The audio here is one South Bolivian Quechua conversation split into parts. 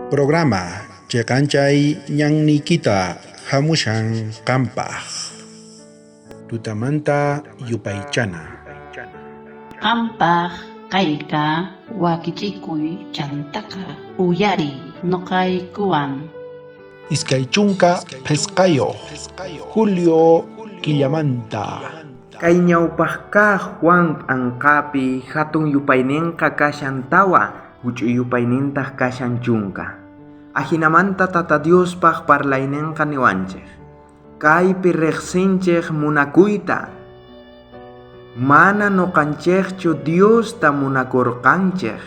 Programa cheqanchay ñanniykita hamushan qampaj. Tutamanta yupaychana. Qampaj kayka wakichikuy chantaqa uyariy noqaykuwan. 25 julio killamanta. Kay ñawpaj kaj Juan p'anqapi jatun yupaynenqa kashan 4, juch'uy yupaynintaj kashan 10. Ajinamanta Tata Diospaj parlaynenqa niwanchej. Kaypi rejsinchej munakuyta. Mana noqanchejchu Diosta munakurqanchej,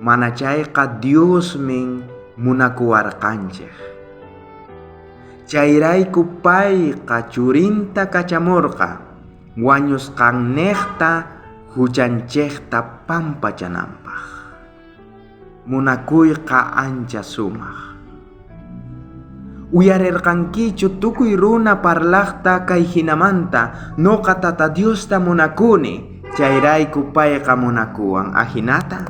mana chayqa Diosmin munakuwarqanchej. Chayrayku payqa churinta kachamorqa, wañusqannejta juchanchejta pampachananpaj. Munakuyqa ancha sumaj. Uyarerqankichu tukuy runa parlajta kay jinamanta, noqa Tata Diosta munakuni, chayrayku payqa munakuwan, ajinata?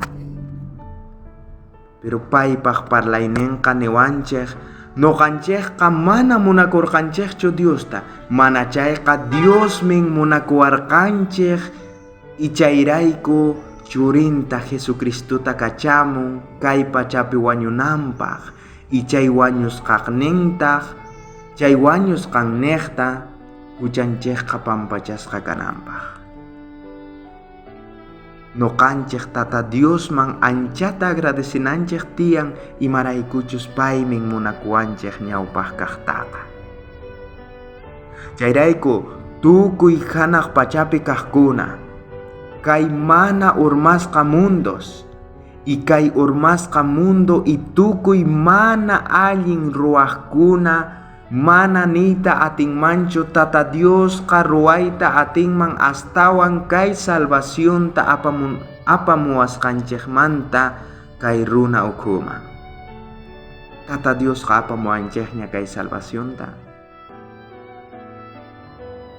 Pero paypaj parlaynenqa niwanchej, noqanchejqa mana munakurqanchejchu Diosta, mana chayqa Diosmin munakuwarqanchej y chayrayku churinta Jesucristota kachamun kay pachapi wañunanpaj, y chay wañusqaqnintaj, chay wañusqannejta juchanchejqa pampachasqa kananpaj. Noqanchej Tata Diosman anchata agradecinanchej tiyan imaraykuchus paymin munakuwanchej ñawpaj kajtaqa. Chayrayku tukuy janaj pachapi kajkuna, kay mana urmasqa mundos, y kay urmasqa mundo y tukuy mana allin ruwajkuna mana niyta atinmanchu Tata Diosqa ruwayta atinman astawan kay salvacionta apamuwasqanchejmanta kay runa ukhuman. Tata Diosqa apamuwanchejña kay salvacionta.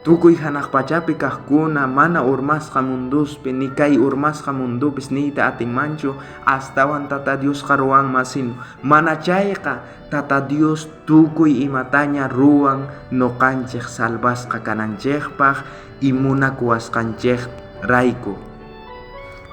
Tukuy janaj pachapi kajkuna mana urmasqa mundospi ni kay urmasqa mundopis niyta atinmanchu astawan Tata Diosqa ruwanman sino mana chayqa Tata Dios tukuy imataña ruwan noqanchej salvasqa kananchejpaj y munakuwasqanchejrayku.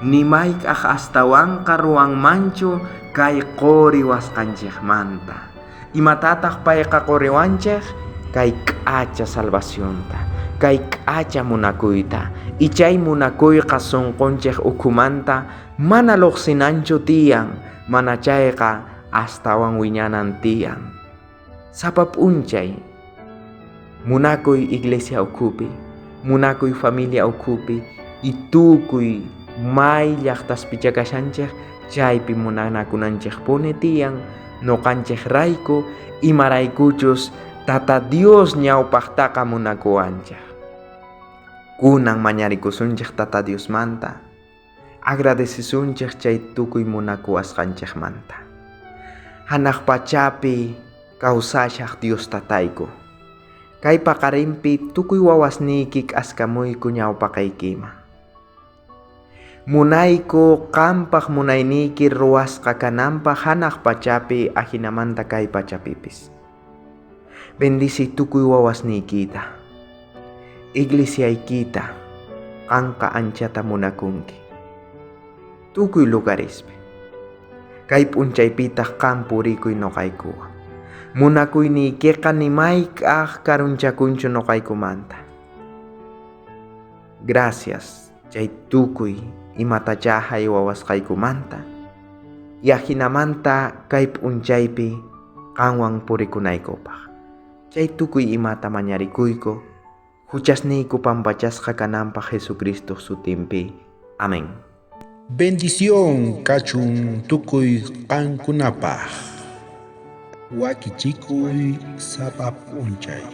Ni mayk'aj astawanqa ruwanmanchu kay qoriwasqanchejmanta. Imatataj payqa qoriwanchej? Kay k'acha salvacionta, kay k'acha munakuyta, y chay munakuyqa sunqunchej ukhumanta mana luqsinanchu tiyan, mana chayqa astawan wiñanan tiyan. Sapa p'unchay munakuy iglesia ukhupi, munakuy familia ukhupi, y tukuy may llaqtaspicha kashanchej chaypi munanakunanchejpuni tiyan, noqanchejrayku imaraykuchus Tata Dios ñawpajtaqa munakuwanchej. Kunan mañarikusunchej Tata Diosmanta, agradecisunchej chay tukuy munakuwasqanchejmanta. Hanaj pachapi kawsashaj Dios tatayku. Kay paqarinpi tukuy wawasniyki k'askamuyku ñawpaqaykiman. Munayku qampaj munayniyki ruwasqa kananpaj hanaj pachapi ajinamanta kay pachapipis. Bendici tukuy wawasniykita, iglesiaykita, qanqa anchata munakunki. Tukuy lugarespi. Kay p'unchaypitaj qan purikuy noqaykuwan. Munakuyniykiqa ni mayk'aj karunchakunchu noqaykumanta. Gracias chay tukuy imatachá haywawasqaykumanta. Y ajinamanta kay p'unchaypi qanwan purikunaykupaj. Chay tukuy imata mañarikuyku, juchasniyku pampachasqa kananpaj Jesucristo sutinpi. Amén. Bendición kachun tukuy qankunapaj. Wakichikuy sapa p'unchay.